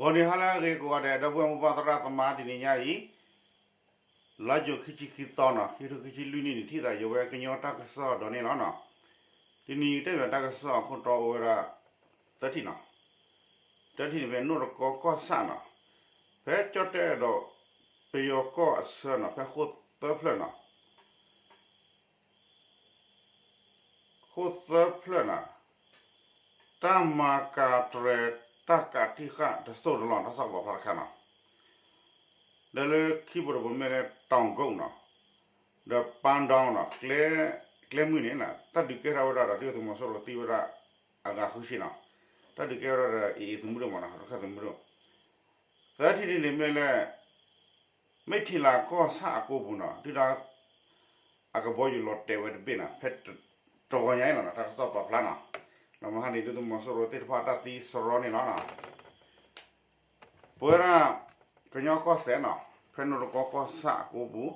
ဂီၤနံၤဟါလၢအဂ့ၤကိးဂၤဒဲး ဒီပုၢ်ဝဲၢ်မိၢ်ပၢ်သရၣ်သမါ တနံၤညါအံၤ လါယူၤခံဆံခံသီနီၤ ခံထိခံဆံလွံၢ်နံၣ်န့ၣ် ထံၣ်သးယဝဲကညီတၢ်ကစီၣ်ဒီးန့ၣ်လီၤနီၤ. တနံၤအံၤတဲဘၣ်တၢ်ကစီၣ်အခိၣ်တီအိၣ်ဝဲဒၣ် သၢထံၣ်နီၤ. တၢထံၣ်န့ၣ် ဖဲနိၣ်တကီကီၢ်ဆၣ်နီၤ, ဖဲကၠီၣ်တဲၣ်ဒီး ပယီၤကီၢ်အဆၢနီၤ ဖဲဃိၣ်သၢဖျၢၣ်နီၤ ဃိၣ်သၢဖျၢၣ်နီၤ, တၢ်မၤကၤတြဲၤ တၢ်ကးတံာ်ဃာ်တစိၢ်တလီၢ် တၢ်ကစီၣ်ပာ်ဖျါတခါနီၤ. ဒီးလၢခံဘိတဘိမ့ၢ်လၢ တီၣ်ကိၣ်နီၤ, ဒီးပၢ်ဒီနီၤ ကျဲမုၢ်န့ၣ်နီၤ တၢ်ဒုးကဲထီၣ်ဝဲဒၣ်ဒီး ဒုၣ်ဒါသုးမီၤစိရိၤသံဝဲဒၣ် အဂၤဃုဆံနီၤ, တၢ်ဒုးကဲထီၣ်ဝဲဒၣ်ဒီး အ့ၣ်အ့ၣ်သုးမုၢ်ဒိၣ်မးနီၤ ရခၢၣ်သုးမုၢ်ဒိၣ် သၢထံၣ်န့ၣ်န့ၣ်မ့ၢ်လၢ မ့ၢ်ထံလၤကီၢ်ဆၣ်အကိပူၤနီၤ ဒုၣ်ဒါ အကဘီယူၤလီၤတဲာ်ဝဲတဘ့ၣ်နီၤ ဖဲတဂီၤညါအံၤလီၤနီၤ တၢ်ကစီၣ်ပာ်ဖျါနီၤ, ဒီးမဟါန့ၣ် ဒုၣ်ဒါသုးမီၤစိရိၤသ့ၣ်တဖၣ်တၢ်သံစရီန့ၣ်လီၤနီၤ. ပဝဲဒၣ် ကညီကီၢ်စဲၣ်နီၤ ဖဲနိၣ်တကီကီၢ်ဆၣ်အကိပူၤ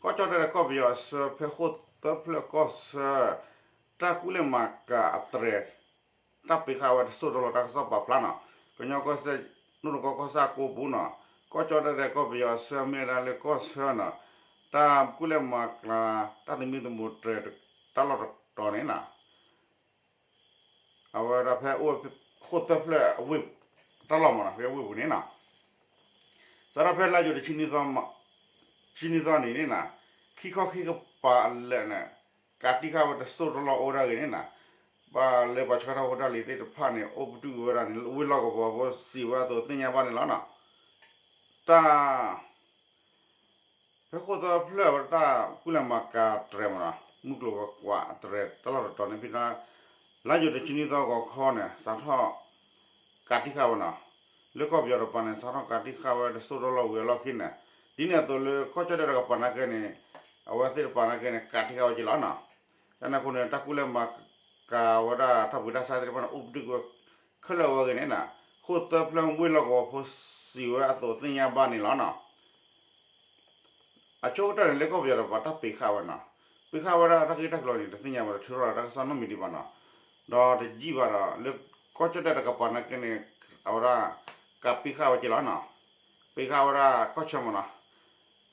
ကီၢ်ကၠီၣ်တဲၣ်ဒီးကီၢ်ပယီၤအဆၢ ဖဲဃိၣ်သၢဖျၢၣ်ကီၢ်ဆၢ တၢ်ကူၣ်လဲၤမၤကၤအတြဲၤ တၢ်ပ့ၤဃာ်ဝဲတစိၢ်တလီၢ် တၢ်ကစီၣ်ပာ်ဖျါနီၤ, ကညီကီၢ်စဲၣ် နိၣ်တကီကီၢ်ဆၣ်အကိပူၤနီၤ, ကီၢ်ကၠီၣ်တဲၣ်ဒီးကီၢ်ပယီၤအဆၢ မ့ၢ်ဝဲဒၣ်လၢကီၢ်ဆၢနီၤ, တၢ်ကူၣ်လဲၤမၤကၤ တၢ်သမံသမိးတြဲၤ တၢ်လီၢ်တတီၤန့ၣ်နီၤ အဝဲဒၣ်ဖဲအိၣ် ဃိၣ်သၢဖျၢၣ်အဝ့ၢ် တၢ်လီၢ်မးနီၤ ဖဲအဝ့ၢ်ပူၤန့ၣ်နီၤ, စးထီၣ်ဖဲလါယူၤတဆံနွံသီန့ၣ်န့ၣ်နီၤ, ခံခီခံကပၤအလၢာ်န့ၣ် ကးတံာ်ဃာ်ဝဲတစိၢ်တလီၢ်အိၣ်ဝဲဒၣ်ဂ့ၤန့ၣ်နီၤ, ဘၣ်လၢပှၤဆှၢကထီၣ်ဖိတၢ်လံၤသ့ၣ်တဖၣ်န့ၣ် အိၣ်ပတုာ်ဝဲဒၣ်န့ၣ် ဝ့ၢ်လီၢ်ကဝီၤဖိစံးဝဲအသိးသ့ၣ်ညါဘၣ်န့ၣ်လီၤနီၤ, တၢ် ဖဲဃိၣ်သၢဖျၢၣ်ဝဲတၢ်ကူၣ်လဲၤမၤကၤတြဲၤမးနီၤ မုၢ်ကျိၤဝဲၤကွာ်အတြဲၤတၢ်လီၢ်တတီၤန့ၣ် ဖဲလါယူၤတဆံနွံသီဂီၤခီန့ၣ် စးထီၣ် ကးတံာ်ဃာ်ဝဲနီၤ, လၢကီၢ်ပယီၤတကပၤန့ၣ် စးထီၣ်ကးတံာ်ဃာ်ဝဲတစိၢ်တလီၢ်ဝံၤအလီၢ်ခံန့ၣ်, ဒ်န့ၣ်အသိးလၢကီၢ်ကၠီၣ်တဲၣ်တကပၤနာ်က့န့ၣ် အဝဲသ့ၣ်တကပၤနာ်က့န့ၣ် ကးတံာ်ဃာ်ဝဲက့ၤလီၤနီၤ, ကန့ၣ်အဃိန့ၣ် တၢ်ကူၣ်လဲၤမၤကၤဝဲဒၣ်တၢ်ပှ့ၤတၢ်ဆါသ့ၣ်တဖၣ်န့ၣ် အိၣ်ပတုာ်ဝဲ ခဲလၢာ်ဝဲဂ့ၤန့ၣ်နီၤ, ဃိၣ်သၢဖျၢၣ်ဝ့ၢ်လီၢ်ကဝီၤဖိစံးဝဲအသိးသ့ၣ်ညါဘၣ်န့ၣ်လီၤနီၤ. အဆိကတၢၢ်န့ၣ် လၢကီၢ်ပယီၤတကပၤတၢ်ပ့ၤဃာ်ဝဲနီၤ, ပ့ၤဃာ်ဝဲဒၣ်တၢ်ဂ့ၢ်တၢ်ကျိၤန့ၣ် တသ့ၣ်ညါဘၣ်ဒီး ထုးထီၣ်ဒီးတၢ်ကစီၣ်နီတမံၤဒံးဘၣ်နီၤ, ဒီးတယံာ်ဘၣ်ဒီး လၢကီၢ်ကၠီၣ်တဲၣ်တကပၤနာ်က့န့ၣ် အဝဲဒၣ် ကးပ့ၤဃာ်ဝဲက့ၤလီၤနီၤ, ပ့ၤဃာ်ဝဲဒၣ်ကီၢ်ဆၢမးနီၤ,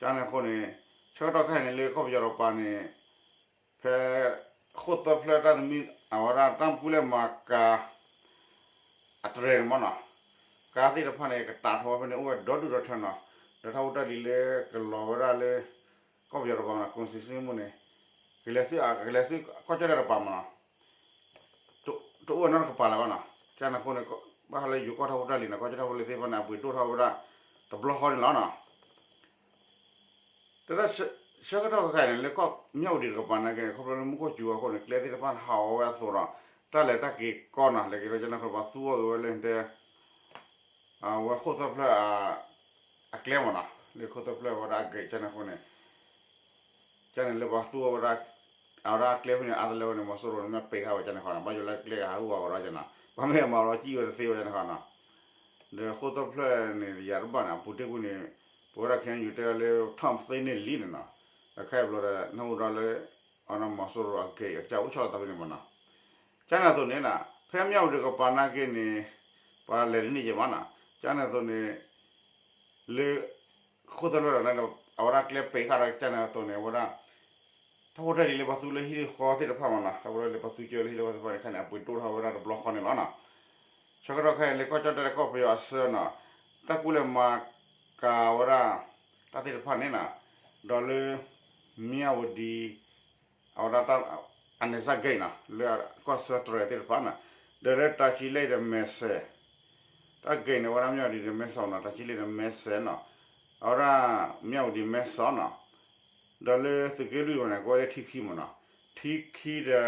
ကန့ၣ်အဃိန့ၣ် ဆၢကတီၢ်ခဲအံၤန့ၣ် လၢကီၢ်ပယီၤတကပၤန့ၣ် ဖဲ ဃိၣ်သၢဖျၢၣ်တၢ်သမံ အဝဲဒၣ်တၢ်ကူၣ်လဲၤမၤကၤ အတြဲၤန့ၣ်မးနီၤ, ကါသ့ၣ်တဖၣ်န့ၣ် ကတာ်ထီၣ်ဝဲဖဲန့ၣ် အိၣ်ဝဲဒီဒူၣ်ဒီထၢနီၤ, ဒီးတၢ်ဖိတၢ်လံၤလၢကလီၤဝဲဒၣ်လၢ ကီၢ်ပယီၤတကပၤမးနီၤ ကိးစံးစ့မုၢ်န့ၣ် ကလဲၤဆူ ကလဲၤဆူကီၢ်ကၠီၣ်တဲၣ်တကပၤမးနီၤ, တအိၣ်ဝဲနီတကပၤလၢၤဘၣ်နီၤ, ကန့ၣ်အဃိန့ၣ် ဘၣ်ဃးလၢယိၤကီၢ်တၢ်ဖိတၢ်လံၤနီၤ ကီၢ်ကၠီၣ်တဲၣ်တၢ်ဖိလံၤသ့ၣ်တဖၣ်န့ၣ် အပှ့ၤဒိၣ်ထီၣ်ဝဲဒၣ် တဘျီဃီန့ၣ်လီၤနီၤ. တၢ်ဆၢကတီၢ်ခဲအံၤန့ၣ် လၢကီၢ်မၠၣ်ဝတံၤတကပၤနာ်က့န့ၣ် ခီဖျိလၢမူခိၣ်စူၤအဃိန့ၣ် ကျဲသ့ၣ်တဖၣ်ဟးဂီၤဝဲအသိးဒီး တၢ်လဲၤတၢ်က့ၤကီနီၤ လဲၤက့ၤကီကန့ၣ်အဃိ ပှၤသူအီၤဂ့ၤဝဲလၢတဲ အဝဲဃိၣ်သၢဖျၢၣ် အကျဲမးနီၤ လၢဃိၣ်သၢဖျၢၣ်ဝဲဒၣ်အဂ့ၢ်ကန့ၣ်အဃိန့ၣ် ကန့ၣ်လၢပှၤသူအီၤဝဲဒၣ် အဝဲဒၣ်ကျဲဖဲန့ၣ် အါတလၢဝဲန့ၣ် မီၤစိရိၤန့ၣ် မ့ၢ်ပ့ၤဃာ်ဝဲကန့ၣ်ဃီနီၤ ဘၣ်ယိၤလၢကျဲကဟးဂူာ်အီၤဒီးကန့ၣ် ပှၤမ့ၢ်မၤလီၤကံၣ်ဝဲတသ့ဝဲကန့ၣ်ဃီနီၤ ဒီးဃိၣ်သၢဖျၢၣ်န့ၣ် ယၤတဘၣ်န့ၣ် အပူၤတ့ၢ်ကွံာ်န့ၣ် ပဝဲဒၣ်ခဲအံၤယူၤတဲလၢ ထီၣ်သ့န့ၢ်လံန့ၣ်နီၤ ဒီးခဲအံၤဘျီဒီး နၢ်ဟူဒီးလၢ အနီၢ်မီၤစိရိၤအဂ့ၢ်အကစၢ်အိၣ်ဆီလီၤသးဖဲန့ၣ်မးနီၤ ကန့ၣ်အသိးန့ၣ် ဖဲမၠၣ်ဝတံၤတကပၤနာ်က့န့ၣ် ပှၤလဲၤတန့ၢ်က့ၤဘၣ်နီၤ ကန့ၣ်အသိးန့ၣ် လၢ ဃိၣ်သၢဖျၢၣ်ဒီး အဝဲဒၣ်ကျဲပ့ၤဃာ်ဒီးကန့ၣ်အသိးန့ၣ် အဝဲဒၣ် တၢ်ဖိတၢ်လံၤလၢပှၤသူလၢဟံၣ်ဃီသ့ၣ်တဖၣ်မးနီၤ တၢ်ဖိတၢ်လံၤပှၤသူကၢလၢဟံၣ်လၢဃီသ့ၣ်တဖၣ်န့ၣ် ခဲန့ၣ် အပှ့ၤဒိၣ်ထီၣ်ဝဲဒၣ်တဘျီဃီန့ၣ်လီၤနီၤ ဆၢကတီၢ်ခဲအံၤ လၢကီၢ်ကၠီၣ်တဲၣ်ဒီးကီၢ်ပယီၤအဆၢနီၤ တၢ်ကူၣ်လဲၤမၤကၤဝဲဒၣ် တၢ်သ့ၣ်တဖၣ်န့ၣ်နီၤ ဒီးလၢ မၠၣ်ဝတံၤ အဝဲဒၣ်တၢ် အန့ၣ်စၢ်ဂ့ၢ်နီၤ လၢကီၢ်ဆၢတြဲၤသ့ၣ်တဖၣ်နီၤ ဒီးလၢတၢ်ချံလ့ၣ်ဒီးမဲစဲး တၢ်ဂ့ၢ်န့ၣ် အဝဲဒၣ်မၠၣ်ဝတံၤဒီးမဲဆီးနီၤ တၢ်ချံလ့ၣ်ဒီးမဲစဲးနီၤ အဝဲဒၣ် မၠၣ်ဝတံၤမဲဆီးနီၤ ဒီးလၢသုးက့လွံၢ်ဝဲန့ၣ် ကိးဝဲလၢထံခံမးနီၤ ထံခံဒီး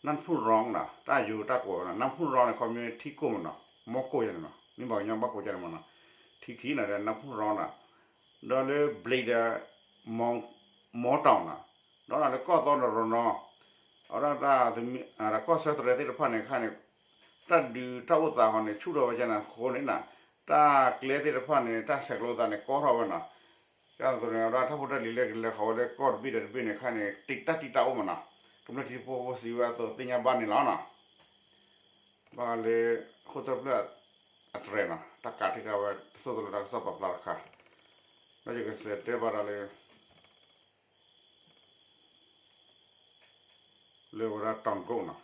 နၢ်ဖူၣ်ရီနီၤ တၢ်ယိၤတၢ်ကိးဝဲနီၤ နၢ်ဖူၣ်ရီန့ၣ် ခီပညီထံကိၢ်မးနီၤ မီကိၢ်ယဲန့ၣ်နီၤ မ့ၢ်ဘၣ်ကညီဘၣ်ကိးယဲန့ၣ်မးနီၤ ထံခံနီၤဒီးနၢ်ဖူၣ်ရီနီၤ ဒီးလၢဘျံးဒီး မီတီၤနီၤ ဒီးလၢကီၢ်သီဒီးရနီၤ အဝဲဒၣ်တၢ်သမံ ဒီးကီၢ်ဆၢတြဲၤသ့ၣ်တဖၣ်န့ၣ်ခါန့ၣ် တၢ်ဒုးတၢ်အိၣ်သးဃီန့ၣ် ဆူၣ်ထီၣ်ဝဲကန့ၣ်အဃိန့ၣ်နီၤ တၢ်ကျဲသ့ၣ်တဖၣ်န့ၣ် တၢ်ဆဲးကျိးသးန့ၣ် ကီထီၣ်ဝဲနီၤ ကန့ၣ်အသိးန့ၣ် အဝဲဒၣ်တၢ်ဖိတၢ်လံၤလၢကလဲၤဃီၤဝဲလၢကီၢ်တဘ့ၣ်ဒီးတဘ့ၣ်န့ၣ်ခါန့ၣ် တံာ်တၢ်တံာ်တၢ်အိၣ်မးနီၤ ကမျၢၢ်ထံဖိကီၢ်ဖိစံးဝဲအသိးသ့ၣ်ညါဘၣ်န့ၣ်လီၤနီၤ ဘၣ်ဃးလၢ ဃိၣ်သၢဖျၢၣ် အတြဲၤနီၤ တၢ်ကးထံၣ်ဃာ်ဝဲတစိၢ်တလီၢ်တၢ်ကစီၣ်ပာ်ဖျါတခါ, ဒီးယကစးတဲဘၣ်ဒီးလၢ လၢဝဲဒၣ်တီၤကိၣ်နီၤ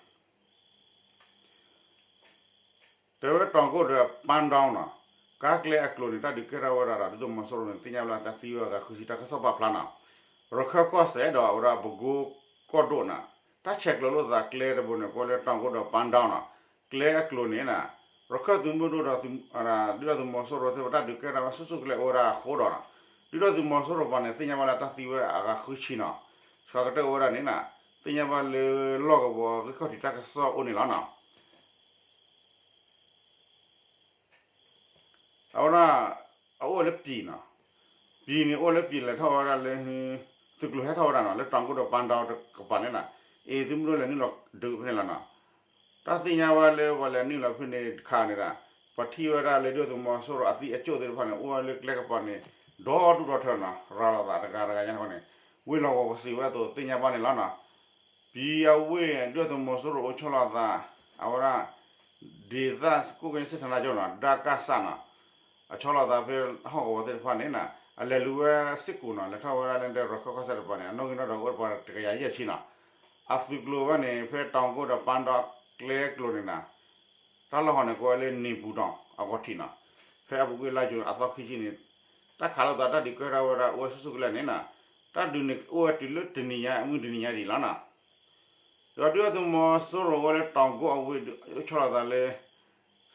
တဲဝဲတီၤကိၣ်ဒီးပန်းတောင်းနီၤ, ကါကျဲအကျိၤန့ၣ် တၢ်ဒုးကဲထီၣ်ဝဲဒၣ်ဒီး ဒုၣ်ဒါသုးမီၤစိရိၤန့ၣ် သ့ၣ်ညါဘၣ်လၢတၢ်သံဝဲအဂၤဃုဆံ တၢ်ကစီၣ်ပာ်ဖျါနီၤ, ရခၢၣ်ကီၢ်စဲၣ်ဒီးအဝဲဒၣ်ပကိကီၢ်ဒိၣ်နီၤ, တၢ်ဆဲးကျိးလိာ်သးကျဲတဘိန့ၣ် ကိးလၢတီၤကိၣ်ဒီးပန်းတောင်းနီၤ, ကျဲအကျိၤန့ၣ်နီၤ, ရခၢၣ်သုးမုၢ်ဒိၣ်ဒီး ဒုၣ်ဒါသုးမီၤစိရိၤသ့ၣ်တဖၣ် တၢ်ဒုးကဲထီၣ်ဝဲဆူၣ်ဆူၣ်ကလဲာ်အိၣ်ဝဲဒၣ်အဃိဒီးနီၤ, ဒုၣ်ဒါသုးမီၤစိရိၤပှၤန့ၣ် သ့ၣ်ညါဘၣ်လၢတၢ်သံဝဲအဂၤဃုဆံနီၤ, ဆှၤကတၢၢ်အိၣ်ဝဲဒၣ်န့ၣ်နီၤ, သ့ၣ်ညါဘၣ်လၢလီၢ်ကဝီၤဂံၢ်ခီၣ်ထံးတၢ်ကစီၣ်အိၣ်န့ၣ်လီၤနီၤ. အဝဲဒၣ် အအိၣ်လၢပံၤနီၤ, ပံၤန့ၣ်အိၣ်လၢပံၤလဲၤထီၣ်ဝဲဒၣ်လၢ သုးကျိၤဟဲထီၣ်ဝဲဒၣ်နီၤ, လၢတီၤကိၣ်ဒီးပန်းတောင်းတကပၤန့ၣ်နီၤ, အ့ၣ် သုးမုၢ်ဒိၣ်လဲၤနုာ်လီၤဒုးဖဲန့ၣ်လီၤနီၤ. တၢ်သ့ၣ်ညါဝဲလၢပှၤလဲၤနုာ်လီၤဖဲန့ၣ်တခါန့ၣ်ဒီး ပှၤထံၣ်ဝဲဒၣ်လၢဒုၣ်ဒါသုးမီၤစိရိၤအသံအကၠိၣ်သ့ၣ်တဖၣ်န့ၣ် အိၣ်ဝဲလၢကျဲကပၤန့ၣ် ဒီဒူၣ်ဒီထၢနီၤ, ရၤလီၤသးတဂၤတဂၤညါန့ၣ်, ဝ့ၢ်လီၢ်ကဝီၤပစံးဝဲအသိးသ့ၣ်ညါဘၣ်န့ၣ်လီၤနီၤ. ပံၤအဝ့ၢ် ဒုၣ်ဒါသုးမီၤစိရိၤအိၣ်ဆီလီၤသး အဝဲဒၣ် ဒေသစကူက့စ့ၣ်ထနါကၠိနီၤ ဒကစနီၤ, အဆီလီၤသးဖဲဟီၣ်ကဝီၤသ့ၣ်တဖၣ်န့ၣ်နီၤ အလဲၤလူၤဝဲစ့ၢ်ကီးနီၤ, လဲၤထီၣ်ဝဲဒၣ်လၢဒဲရခၢၣ်ကီၢ်စဲၣ်တကပၤန့ၣ် အနီၣ်ဂံၢ်နီၣ်ဒွးအိၣ်တကပၤတကယၤယဲၢ်ဆံနီၤ. အသုးကျိၤဝဲန့ၣ် ဖဲတီၤကိၣ်ဒီးပန်းတောင်းကျဲကျိၤန့ၣ်နီၤ တၢ်လီၢ်ဟီန့ၣ် ကိးဝဲလၢန့ၣ်ပူၤတီၤအဂီၢ်ထံးနီၤ, ဖဲအပူၤကွံာ်လါယူၤအသီခံဆံန့ၣ် တၢ်ခးလိာ်သးတၢ်ဒုးကဲထီၣ်ဝဲဒၣ်အိၣ်ဝဲဆူၣ်ဆူၣ်ကလဲာ်န့ၣ်နီၤ, တၢ်ဒုးန့ၣ်အိၣ်ဝဲတုၤလၢတနံၤညါ မုၢ်တနံၤညါဒံးလီၤနီၤ. ဒီးဒုၣ်ဒါသုးမီၤစိရိၤဝဲလၢတီၤကိၣ်အဝ့ၢ် အိၣ်ဆီလီၤသးလၢ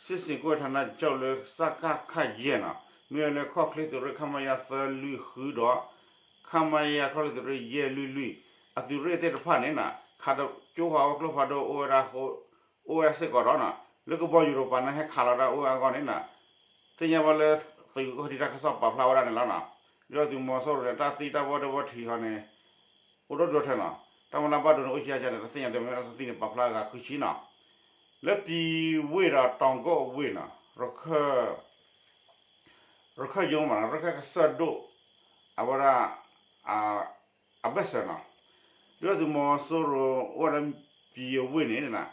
စစ်ဆင်ရေးကွပ်ကဲဌာနချုပ်လၢ စကခ ယဲၢ်နီၤ, မ့ၢ်ဝဲလၢခီၣ်ချ့သုးရ့ၣ် ခမရ သၢလွံၢ်ဃုဒီး ခမရ ခီၣ်ချ့သုးရ့ၣ် ယဲၢ်လွံၢ်လွံၢ် အသုးရ့ၣ်သ့ၣ်တဖၣ်န့ၣ်နီၤ ခးကၠိဃီၤဝဲကျိဖးဒိၣ်အိၣ်ဝဲဒၣ် အိၣ်ဝဲဒၣ်စ့ၢ်ကီးဒီးနီၤ လၢကဘီယူၤတကပၤန့ၣ်ဟဲခးလီၤဒၣ်အိၣ်ဝဲအဂီၢ်န့ၣ်နီၤ, သ့ၣ်ညါဘၣ်လၢ သုးကီၢ်ထံးတၢ်ကစီၣ်ပာ်ဖျါဝဲဒၣ်န့ၣ်လီၤနီၤ. ဒုၣ်ဒါသုးမီၤစိရိၤန့ၣ် တၢ်သံတၢ်ဘီၣ်ဒိဘီၣ်ထံးဟီန့ၣ် အိၣ်ဒိၣ်ဒိၣ်ထၢနီၤ, တၢ်မၤလၢဘၣ်ဒိန့ၣ် အိၣ်ဆံးအါဆံးန့ၣ် တသ့ၣ်ညါတမ့ၢ်တၢ်သံန့ၣ် ပာ်ဖျါဂၤဃုဆံနီၤ, လၢပံၤဝ့ၢ်ဒီးတီၤကိၣ်အဝ့ၢ်နီၤ ရခၢၣ် ရခၢၣ်ယိမးနီၤ ရခၢၣ်ကစၢၢ်ဒိၣ် အဝဲဒၣ် အဘၢၣ်စၢၤနီၤ, ဒုၣ်ဒါသုးမီၤစိရိၤအိၣ်ဝဲဒၣ်ပံၤအဝ့ၢ်န့ၣ်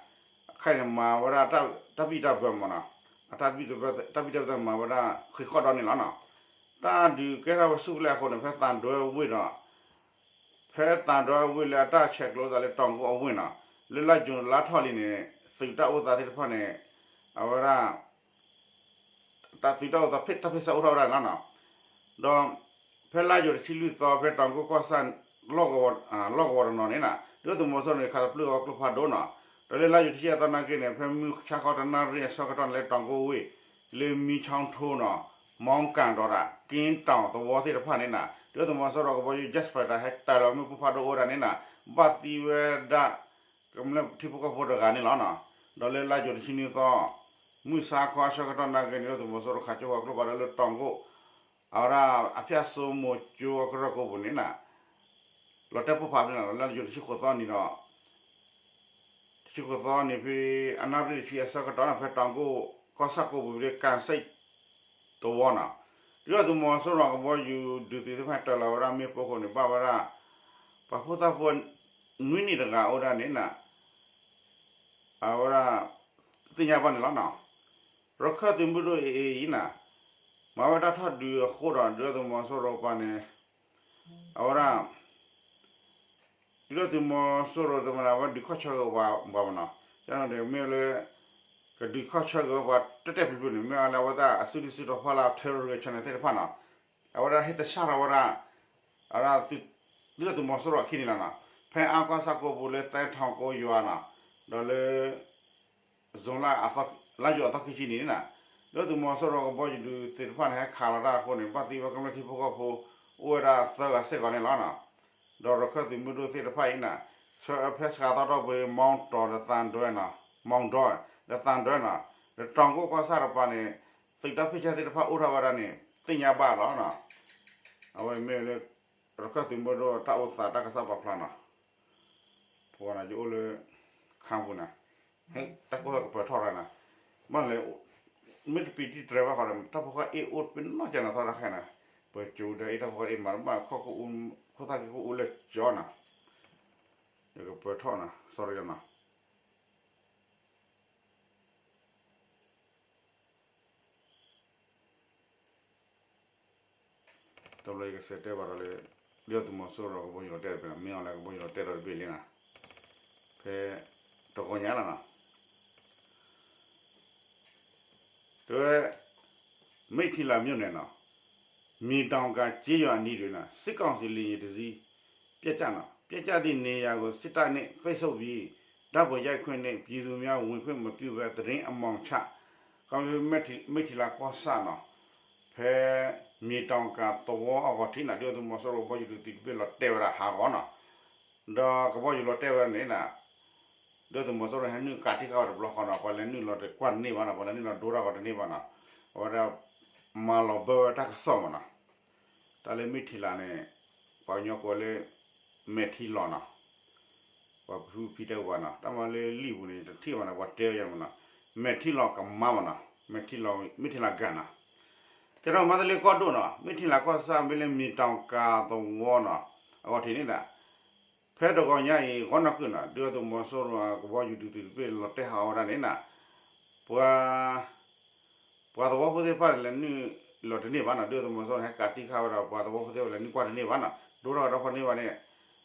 ခဲအံၤန့ၣ်မၤဝဲဒၣ်တၢ်ဘံၣ်တၢ်ဘၢမးနီၤ, တၢ်ဘံၣ်တၢ်ဘၢမၤဝဲဒၣ်ဃံးဃီၣ်ဒီးန့ၣ်လီၤနီၤ, တၢ်ဒုးကဲထီၣ်ဝဲဆူၣ်ကလဲာ်အဃိန့ၣ် ဖဲသံတွဲဝ့ၢ်ဒီး ဖဲသံတွဲဝ့ၢ်လၢအတၢ်ဆဲးကျိးသးလၢတီၤကိၣ်အဝ့ၢ်နီၤ, လၢလါယူၤလါထီၣ်လံန့ၣ် သုးတၢ်အိၣ်သးသ့ၣ်တဖၣ်န့ၣ် အဝဲဒၣ် တၢ်သုးတၢ်အိၣ်သး တၢ်ဖ့ၣ်ဆၢအိၣ်ထီၣ်ဝဲဒၣ်န့ၣ်လီၤနီၤ, ဒီးဖဲလါယူၤတဆံလွံၢ်သီ ဖဲတီၤကိၣ်ကီၢ်ဆၣ် လီၢ်ကဝီၤတနီၤန့ၣ်နီၤ ဒုၣ်ဒါသုးမီၤစိရိၤန့ၣ် ခးတပျုၢ်အီၤကျိဖးဒိၣ်နီၤ, ဒီးလၢလါယူၤတဆံယဲၢ်သီနာ်က့န့ၣ် ဖဲမုၢ်ဆါခီတနၣ်ရံၣ်အဆၢကတီၢ်န့ၣ် လၢတီၤကိၣ်ဝ့ၢ် လၢမံဆီထိနီၤ မီကၣ်ဒီးဒၣ် က့တီၤသဝီသ့ၣ်တဖၣ်န့ၣ်နီၤ ဒုၣ်ဒါသုးမီၤစိရိၤကဘီယူၤ jet fighter ဟဲတၢၤလီၤမ့ၣ်ပိၢ်ဖးဒိၣ်အိၣ်ဝဲဒၣ်န့ၣ်နီၤ ဘၣ်သံဝဲဒၣ် ကမျၢၢ်ထံဖိကီၢ်ဖိတဂၤန့ၣ်လီၤနီၤ, ဒီးလၢလါယူၤတဆံနွံသီ မုၢ်ဆါခီအဆၢကတီၢ်နာ်က့န့ၣ် ဒုၣ်ဒါသုးမီၤစိရိၤခးကၠိဃီၤကျိဖးဒိၣ်လၢတီၤကိၣ် အဝဲဒၣ် အဖၠၣ်စိမိၤကၠိအကရၢၢ်ကိးပူၤန့ၣ်နီၤ လီၤတဲာ်ပိၢ်ဖးဖဲန့ၣ်လီၤ လၢယူၤတဆံဃိးသီနံၤဒီး တဆံဃိးသီန့ၣ်ဖဲ အနၣ်ရံၣ်တဆံအဆၢကတီၢ်န့ၣ် ဖဲတီၤကိၣ်ကီၢ်ဆၣ်ကိးပူၤဖဲကၣ်စဲၣ်သဝီနီၤ, ဒုၣ်ဒါသုးမီၤစိရိၤကဘီယူၤဒုးသုးသ့ၣ်တဖၣ်တၢၤလီၤဝဲဒၣ်မ့ၣ်ပိၢ်အဃိန့ၣ် ဘၣ်ဝဲဒၣ် ပှၤဖိသၣ်ဖိ နွံနံၣ်တဂၤအိၣ်ဒၣ်န့ၣ်နီၤ အဝဲဒၣ် သ့ၣ်ညါဘၣ်န့ၣ်လီၤနီၤ, ရခၢၣ်သုးမုၢ်ဒိၣ်အံၤအံၤနီၤ မၤဝဲတၢ်ထီၣ်ဒုးအဃိဒီး ဒုၣ်ဒါသုးမီၤစိရိၤပှၤန့ၣ် အဝဲဒၣ် ဒုၣ်ဒါသုးမီၤစိရိၤတမၤဝဲဒုးခီၣ်ဆၢဂ့ၤပှၤဘၣ်မနီၤ, ကန့ၣ်ဒီးမ့ၢ်လၢ ကဒုးခီၣ်ဆၢဂ့ၤဝဲပှၤတဲာ်တဲာ်ဖျုးဖျုးန့ၣ် မ့ၢ်အလၢအဝဲဒၣ်အစုဒုးစုတီၤဖီလာ် terrorist န့ၣ်သ့ၣ်တဖၣ်နီၤ, အဝဲဒၣ်ဟ့ၣ်သဆၣ်ထီၣ်ဝဲဒၣ် အဝဲဒၣ် ဒုၣ်ဒါသုးမီၤစိရိၤအခံန့ၣ်လီၤနီၤ, ဖဲအါကီၢ်ဆၣ်ကိးပူၤလၢသဲထီၣ်ကိးယွၤနီၤ, ဒီးလၢ ဇွန်လ လါယူၤအသီခံဆံနံၤန့ၣ်နီၤ, ဒုၣ်ဒါသုးမီၤစိရိၤကဘီယူၤဒုးသ့ၣ်တဖၣ်န့ၣ် ဟဲခးလီၤတၢ်အဃိန့ၣ် ဘၣ်သံဝဲကမျၢၢ်ထံဖိကီၢ်ဖိ အိၣ်ဝဲဒၣ်သၢဂၤစ့ၢ်ကီးန့ၣ်လီၤနီၤ, ဒီးရခၢၣ်သုးမုၢ်ဒိၣ်သ့ၣ်တဖၣ်အံၤနီၤ ဆၢဖဲစှၤသီတီၢ်ပှ့ၤ မီတီၤဒီးသံတွဲနီၤ, မီဒီး ဒီးသံတွဲနီၤ, ဒီးတီၤကိၣ်ကီၢ်ဆၣ်တပၤန့ၣ် သုးတၢ်ဖ့ၣ်ဆၢသ့ၣ်တဖၣ်အိၣ်ထီၣ်ဝဲဒၣ်န့ၣ် သ့ၣ်ညါဘၣ်လီၤနီၤ, အဝဲမ့ၢ်လၢ ရခၢၣ်သုးမုၢ်ဒိၣ်တၢ်အိၣ်သးတၢ်ကစီၣ်ပာ်ဖျါနီၤ ပဝဲန့ၣ်ယအိၣ်လၢ ခါပူၤန့ၣ်, တၢ်ကိၢ်သီၣ်ကပၢၤထီၣ်ရၣ်န့ၣ်, ဘၣ်လဲၣ်, မ့ၢ်တပံၤတံၢ်တြဲၤဘၣ်ဃီဒီး တၢ်ဖိဃီအ့ၣ်အိၣ်တပ့ၤနီၣ်ကဲန့ၣ်သီတၢ်ခဲန့ၣ်, ပကၠိဒီးအ့ၣ်တၢ်ဖိဃီအ့ၣ်မး ဘၣ်ခိၣ်သၣ်က့ၤကအိၣ်လၢကၠီန့ၣ်, ယကပၢၤထီၣ်န့ၣ် sorry န့ၣ် တဘျီယကစံးတဲဘၣ်ဒီးလၢ ဒုၣ်ဒါသုးမီၤစိရိၤကဘီယူၤလီၤတဲာ်တဘ့ၣ်နီၤ, မ့ၢ်အီၤလၢကဘီယူၤလီၤတဲာ်ဒီးတဘ့ၣ်လံနီၤ, ဖဲ တဂီၤညါလီၤနီၤ တဲဝဲ မိထီလာမြို့နယ်နီၤ, မြေတောင်က ကျေးရွာအနီးတွင်နီၤ စစ်ကောင်စီလေယာဉ်တစ်စီး ပျံ ပျံကျသည့်နေရာကို စစ်တပ်ကပိတ်ဆို့ပြီး ဓာတ်ပုံရိုက်ခွင့်နဲ့ ပြည်သူများဝင်ခွင့်မပြုဘဲ သတင်းအမှောင်ချ ကီ မိထီလာကီၢ်ဆၣ်နီၤ, ဖဲ မြေတောင်ကသဝီအဂီၢ်ထံးနီၤ ဒုၣ်ဒါသုးမီၤစိရိၤကဘီယူၤဒုးသုးတဘ့ၣ်လီၤတဲာ်ဝဲဒၣ်ဟးဂီၤနီၤ, ဒီးကဘီယူၤလီၤတဲာ်ဝဲဒၣ်န့ၣ်နီၤ ဒုၣ်ဒါသုးမီၤစိရိၤဟဲနုာ်ကးတံၢ်ဃာ်ဝဲတဘျီဃီနီၤ, ပှၤလဲၤနုာ်လီၤတကွၢ်တန့ၢ်ဘၣ်နီၤ, ပှၤလဲၤနုာ်လီၤဒိတၢ်ဂီၤတန့ၢ်ဘၣ်နီၤ, အဝဲဒၣ် မၤလီၤဘၢဝဲတၢ်ကစီၣ်မးနီၤ, တၢ်လၢမိထီလာန့ၣ် ပှၤကညီကိးလၢ မဲာ်ထံလီၤနီၤ, ပှၤဖုဖံတဲဝဲနီၤ, တၢ်မၤလၢလံာ်ပူၤန့ၣ် တထံၣ်ဘၣ်နီၤ, ပှၤတဲဝဲယါမးနီၤ, မဲာ်ထံလီၤကမါမးနီၤ, မဲာ်ထံလီၤ မိထီလာကၤနီၤ, ကဲထီၣ်မၤတလ့ကီၢ်ဒိၣ်နီၤ, မိထီလာကီၢ်ဆၣ် မ့ၢ်လၢမြေတောင်ကသဝီနီၤ, အဂီၢ်ထံးန့ၣ်ဒီး ဖဲတဂီၤညါအံၤ ဂီၤနီၢ်ကုၢ်နီၤ ဒုၣ်ဒါသုးမီၤစိရိၤအကဘီယူၤဒုးသုးတဘ့ၣ်လီၤတဲာ်ဟးဂီၤဝဲဒၣ်န့ၣ်နီၤ, ပှၤ ပှၤသဝီဖိသ့ၣ်တဖၣ်န့ၣ် လဲၤနုာ်လီၤတန့ၢ်ဘၣ်နီၤ, ဒုၣ်ဒါသုးမီၤစိရိၤန့ၣ် ဟဲကးတံၢ်ဃာ်ဝဲဒီး ပှၤသဝီဖိသ့ၣ်တဖၣ်လဲၤနုာ်ကွၢ်တန့ၢ်ဘၣ်နီၤ, ဒိတၢ်ဂီၤတၢ်ဖီၣ်န့ၢ်ဘၣ်န့ၣ်,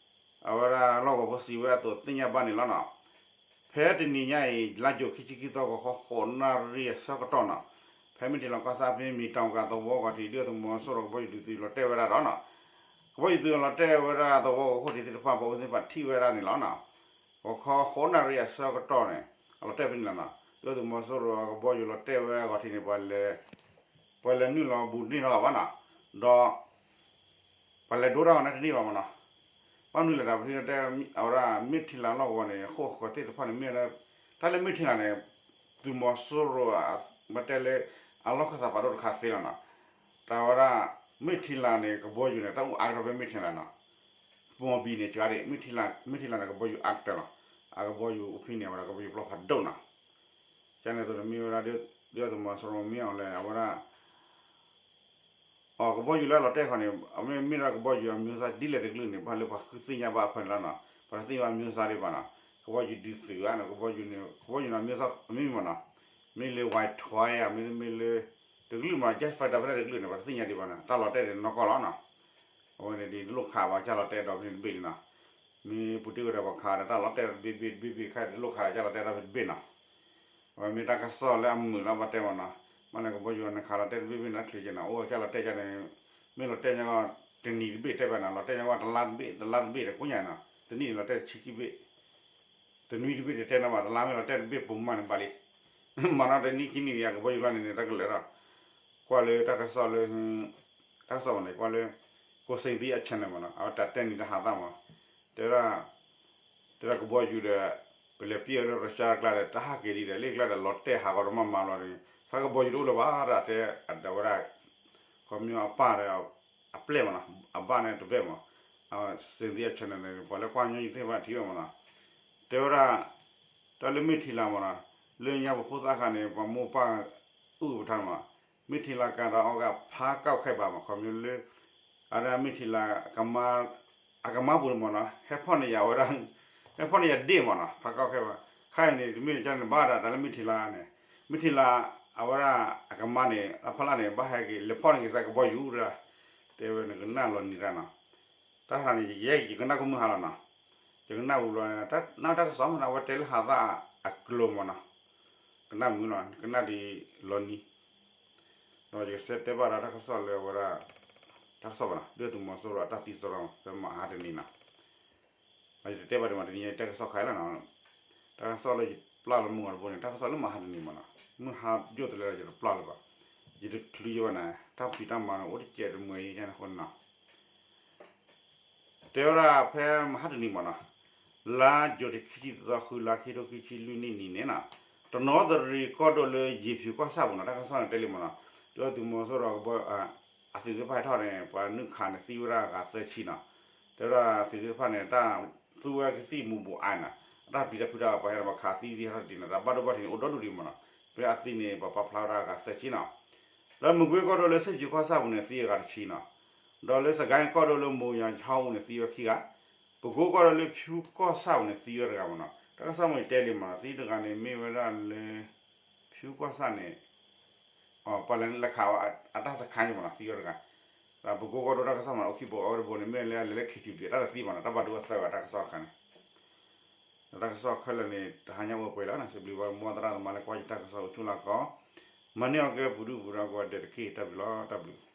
အဝဲဒၣ်လီၢ်ကဝီၤဖိစံးဝဲအသိးသ့ၣ်ညါဘၣ်န့ၣ်လီၤနီၤ, ဖဲတနံၤညါအံၤ လါယူၤခံဆံခံသီ ဂီၤခီဃိးနၣ်ရံၣ်အဆၢကတီၢ်နီၤ, ဖဲမိထီလာကီၢ်ဆၣ်ဖဲ မြေတောင်ကသဝီအဂီၢ်ထံး ဒုၣ်ဒါသုးမီၤစိရိၤကဘီယူၤဒုးသုးလီၤတဲာ်ဝဲဒၣ်ဒီးနီၤ, ကဘီယူၤသုးလီၤတဲာ်ဝဲဒၣ်သဝီဂီၤခိၣ်ထံးသ့ၣ်တဖၣ် ပှၤအိၣ်သ့ၣ်တဖၣ်ထံၣ်ဝဲဒၣ်န့ၣ်လီၤနီၤ, ဂီၤခီဃိးနၣ်ရံၣ်အဆၢကတီၢ်န့ၣ် အလီၤတဲာ်ဖဲန့ၣ်လီၤနီၤ, ဒုၣ်ဒါသုးမီၤစိရိၤအကဘီယူၤလီၤတဲာ်ဝဲအဂီၢ်ထံးန့ၣ် ပှၤလဲၤနုာ်လီၤဘူးတန့ၢ်နီတဂၤဘၣ်နီၤ, ဒီး ပှၤလဲၤဒိတၢ်ဂီၤန့ၣ်တန့ၢ်ဘၣ်မးနီၤ, ဘၣ်မနုၤလဲၣ်ဒီး ပထံၣ်တဲ အဝဲဒၣ်မိထီလာလီၢ်ကဝီၤန့ၣ် အဃိာ်ဃီၤသ့ၣ်တဖၣ်န့ၣ် မ့ၢ်ဝဲဒၣ် တၢ်လၢမိထီလာန့ၣ် သုးမီၤစိရိၤ မ့ၢ်တဲလၢ အလီၢ်ခၢၣ်သးပာ်ဒိၣ်တခါသ့လီၤနီၤ, တၢ်ဝဲဒၣ် မိထီလာန့ၣ် ကဘီယူၤန့ၣ် တၢ်အိၣ်အါကတၢၢ်ဖဲမိထီလာနီၤ, ပီၢ်ဘံန့ၣ် ကဒီး မိထီလာန့ၣ် ကဘီယူၤအါကတၢၢ်လီၤ, အကဘီယူၤအိၣ်ဖဲန့ၣ် အဝဲဒၣ်ကဘီယူၤပျီဖးဒိၣ်နီၤ, ကန့ၣ်အသိးန့ၣ်မ့ၢ်ဝဲဒၣ် ဒုၣ်ဒါသုးမီၤစိရိၤမ့ၢ်အီၤလဲၣ် အဝဲဒၣ် အကဘီယူၤလၢအလီၤတဲာ်ဃီန့ၣ် အမ့ၢ်မ့ၢ်ဒၣ်ကဘီယူၤအမျိုးအစားဒ်လဲၣ်တကလုာ်န့ၣ် ဘၣ်လၢပှၤဃုသ့ၣ်ညါဘၣ်အဖၢန့ၣ်လီၤနီၤ, ပှၤတသ့ၣ်ညါအမျိုးအစားဒံးဘၣ်နီၤ, ကဘီယူၤဒုးသုးဧါနီၤ, ကဘီယူၤန့ၣ် ကဘီယူၤန့ၣ် အမျိုးအစားမ့ၢ်မ့ၢ်မးနီၤ, မ့ၢ်လၢ Y twelve ဧါ, မ့ၢ်လၢ တကလုာ်မး jet fighter ဖဲလဲၣ်တကလုာ်န့ၣ် ပှၤတသ့ၣ်ညါဒံးဘၣ်နီၤ, တၢ်လီၤတဲာ်န့ၣ်နီၢ်ကီၢ်လီၤနီၤ, အဝဲန့ၣ်ဒ်တလိၣ်ခးဘၣ် ကၢ်လီၤတဲာ်ဒီးဖဲန့ၣ်တဘ့ၣ်လံနီၤ, မ့ၢ်ပူၤတ့ၢ်ဝဲဒီးပှၤခးဒီးတၢ်လီၤတဲာ်တဘ့ၣ်ဘ့ၣ်တဘ့ၣ်ဘ့ၣ်ခါ တလိၣ်ခးဒီးကၢ်လီၤတဲာ်ဒီးဖဲတဘ့ၣ်နီၤ အဝဲမ့ၢ်တၢ်ကစီၣ်လၢအမုာ်လီၤဘၣ်တဲမးနီၤ, ဘၣ်န့ၣ်ကဘီယူၤန့ၣ်ခးလီၤတဲာ်တဘ့ၣ်ဘ့ၣ်န့ၣ် တချုးကဲနီၤ, အိၣ်ကၢ်လီၤတဲာ်ကန့ၣ် မ့ၢ်လီၤတဲာ်ညါကီး တနံၤတဘ့ၣ်တဲဘၣ်နီၤ, လီၤတဲာ်ညါကီးတလါတဘ့ၣ် တလါတဘ့ၣ်ဒီးကိးညါနီၤ, တနံၣ်န့ၣ်လီၤတဲာ်ဆံခံဘ့ၣ်, တနွံတဘ့ၣ်တတဲနီၤဘၣ်, တလါမ့ၢ်လီၤတဲာ်တဘ့ၣ်ပိာ်မးန့ၣ်ဘၣ်လံ, မၤနီၤတနံၣ်ခံနံၣ်န့ၣ် အကဘီယူၤလီၤန့ၣ်န့ၣ် တၢ်ကလၢာ်ဒီး ကွၢ်လၢတၢ်ကစီၣ်လၢ တၢ်ကစီၣ်မးန့ၣ် ကွၢ်လၢ ကိးစ့ၣ်သံအ channel မးနီၤ, အဝဲတၢ်တဲနံၤတဟးသၣ်မး, တဲဒၣ် တဲဒၣ်ကဘီယူၤဒီး ပလဲၤပျဲဝဲလၢ Russia ကျါဒီး တၢ်ဟးက့ၤဒံးဒီး လၢကျါဒီး လီၤတဲာ်ဟးဂီၤတမးမးလီၤန့ၣ် သးကဘီယူၤတအိၣ်လၢၤဘၣ်ဒီး တဲအဝဲဒၣ် ခီမ့ၢ်အပၢ်ဒီး အပျဲၢ်မးနီၤ, အဘၣ်န့ၣ်တဘ့ၣ်မး, စ့ၣ်သံအ channel န့ၣ် ပှၤလၢကွၢ်ညီနုၢ်သ့ၣ်တဖၣ်ထံၣ်ဝဲမးနီၤ, တဲဝဲဒၣ် တၢ်လၢမိထီလာမးနီၤ, လၢညါပဖိသၣ်ခါန့ၣ် ပှၤမိၢ်ပၢ်အုၣ်ပထါမး, မိထီလာကၤဒီးအီၤဂၤဖးကီၢ်ခဲဘၣ်မး ခီဖျိလၢ အဝဲဒၣ်မိထီလာ အကမါပူၤန့ၣ်မးနီၤ ဟဲဖီၣ်န့ၢ်ယၤဝဲဒၣ် ဟဲဖီၣ်န့ၢ်ယၤဒ့ၣ်မးနီၤ ဖးကီၢ်ခဲဘၣ်, ခဲအံၤန့ၣ် တမ့ၢ်ကန့ၣ်ဘၣ်ဒၣ် တၢ်လၢမိထီလာန့ၣ် မိထီလာ အဝဲဒၣ်အကမါန့ၣ် အဖီလာ်န့ၣ် ဘၣ်ဟဲက့ၤ လဲၤဖီၣ်န့ၢ်က့ၤသးကဘီယူၤဒၣ်, တဲဝဲန့ၣ်ကနၣ်လီၤနံၤတၢ်နီၤ တၢ်တခါန့ၣ် ယဲယကနၣ်ကမုၢ်ဟါလီၤနီၤ, ယကနၣ်ဝံၤလီၤ နၢ်တၢ်ကစီၣ်မးနီၤ အဝဲတဲလၢဟးသၣ်အကျိၤမးနီၤ, ကနၣ်မုၢ်လီၤ ကနၣ်ဒ်လီၤနံၤ, ဒီးယကစံးတဲဘၣ်ဒီးတၢ်ကစီၣ်လၢအဝဲဒၣ် တၢ်ကစီၣ်ဘၣ်နီၤ ဒုၣ်ဒါသုးမီၤစိရိၤအတၢ်သံစရီဖဲမဟါတနံၤနီၤ ယတတဲဘၣ်ဒံးမး တနံၤညါတၢ်ကစီၣ်ခါလီၤနီၤ, တၢ်ကစီၣ်လၢယပျၢ်လီၤမုၢ်ဂီၤတဘိန့ၣ် တၢ်ကစီၣ်လၢမဟါတနံၤမးနီၤ, မုၢ်ဟါယိၣ်တလဲဒီးယတပျၢ်လၢၤဘၣ်, ယတချုးယဘၣ်န့ၣ် တၢ်ဖံးတၢ်မၤန့ၣ် အိၣ်တစဲးတမှဲၤယဲန့ၣ်အဃိနီၤ တဲဝဲဒၣ်ဖဲမဟါတနံၤမးနီၤ, လါယူၤခံဆံသီ ဃုလါ ခံထိခံဆံလွံၢ်နံၣ်နံၤန့ၣ်နီၤ, တနီသရံၣ်ကီၢ်ဒိၣ်လၢယ့ၤဖၠူၤကီၢ်ဆၣ်ပူၤနီၤ တၢ်ကစီၣ်န့ၣ်တဲလံမးနီၤ, ဒုၣ်ဒါသုးမီၤစိရိၤ အသုးသ့ၣ်တဖၣ်ဟဲထီၣ်န့ၣ် ပှၤနုာ်ခးန့ၣ်သံဝဲဒၣ်ဂၤသၢဆံနီၤ, တဲဝဲဒၣ်သုးသ့ၣ်တဖၣ်န့ၣ် တၢ်သူဝဲကသံၣ်မူၤဘူးအါနီၤ, အတၢ်ပျံၤတၢ်ဖုးတၢ်ပှၤဟဲဒီးပှၤခးသံသ့ၣ်ဟဲထီၣ်တ့ၢ်နီၤ တၢ်ဘၣ်ဒိဘၣ်ထံးန့ၣ် အိၣ်ဒီဒူၣ်ဒံးမးနီၤ, ဖဲအသံန့ၣ် ပှၤပာ်ဖျါဝဲဒၣ်ဂၤသၢဆံနီၤ ဒီးမကွ့ကီၢ်ဒိၣ်လၢစဲၣ်ဖၠူၤကီၢ်ဆၣ်ပူၤန့ၣ် သံအဂၤတဆံနီၤ, ဒီးလၢစကဲၣ်ကီၢ်ဒိၣ်လၢမိၤယၤဟီၣ်အူန့ၣ် သံဝဲခံဂၤ, ပကိကီၢ်ဒိၣ်လၢဖၠူၤကီၢ်ဆၣ်ပူၤန့ၣ် သံဝဲတဂၤမးနီၤ, တၢ်ကစီၣ်မ့ၢ်တဲလံမးနီၤ သံတဂၤန့ၣ်မ့ၢ်ဝဲဒၣ်လၢ ဖၠူၤကီၢ်ဆၣ်န့ၣ် ပှၤလဲၤနုာ်ခးဝဲအတၢ်စခါန့ၣ်မးနီၤ သံဝဲတဂၤ, ပကိးကီၢ်ဒိၣ်တၢ်ကစီၣ်မး အိၣ်ခံဘိ အဝဲတဘိန့ၣ် မ့ၢ်လၢအလဲၤလၢ K T V တၢ်တသံဘၣ်နီၤ တၢ်ဘၣ်ဒိအသၢဂၤတၢ်ကစီၣ်တခါန့ၣ်, ဒီးတၢ်ကစီၣ်ခဲလၢာ်န့ၣ် တဟါညါအိၣ်ပှဲၤလီၤနီၤ စံးဘျုးဘၣ်မိၢ်သရၣ်သမါလၢကွၢ်ယတၢ်ကစီၣ်အိၣ်ဆူၣ်လၢကီး, မၤန့ၢ်အီၤကဲပူၤဒုပူၤဒီးကိးဂၤဒဲးတက့ၢ် တၢ်ဘျုးလီၤ တၢ်ဘျုး